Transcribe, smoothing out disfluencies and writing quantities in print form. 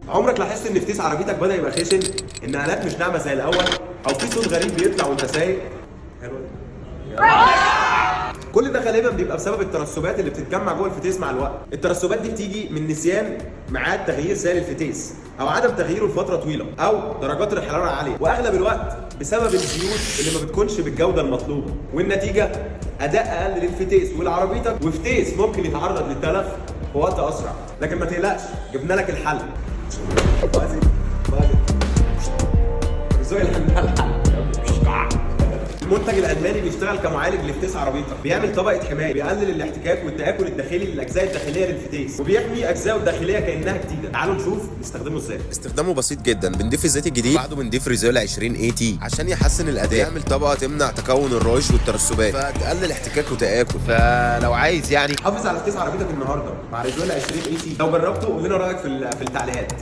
عمرك لاحظت ان فتيس عربيتك بدا يبقى خشن، النقلات مش ناعمة زي الاول، او في صوت غريب بيطلع وانت سايق؟ حلو. كل ده غالبا بيبقى بسبب الترسبات اللي بتتجمع جوه الفتيس مع الوقت. الترسبات دي بتيجي من نسيان ميعاد تغيير سائل الفتيس، او عدم تغييره لفترة طويلة، او درجات الحرارة عالية، واغلب الوقت بسبب الزيوت اللي ما بتكونش بالجودة المطلوبة. والنتيجة اداء اقل للفتيس ولعربيتك، وفتيس ممكن يتعرض للتلف في وقت اسرع. لكن ما تقلقش، جبنا لك الحل. ريزويل عندها الحل. المنتج الالماني بيشتغل كمعالج لفتيس عربيتك، بيعمل طبقه حماية، بيقلل الاحتكاك والتاكل الداخلي للاجزاء الداخلية للفتيس، وبيحمي اجزائه الداخلية كانها جديدة. تعالوا نشوف نستخدمه ازاي. استخدامه بسيط جدا، بنضيف الزيت الجديد، بعده بنضيف ريزويل 20 AT عشان يحسن الاداء، يعمل طبقه تمنع تكون الرويش والترسبات، فتقلل احتكاك وتاكل. فلو عايز يعني حافظ على فتيس عربيتك النهارده مع ريزويل 20 AT. لو جربته قول لنا رايك في التعليقات.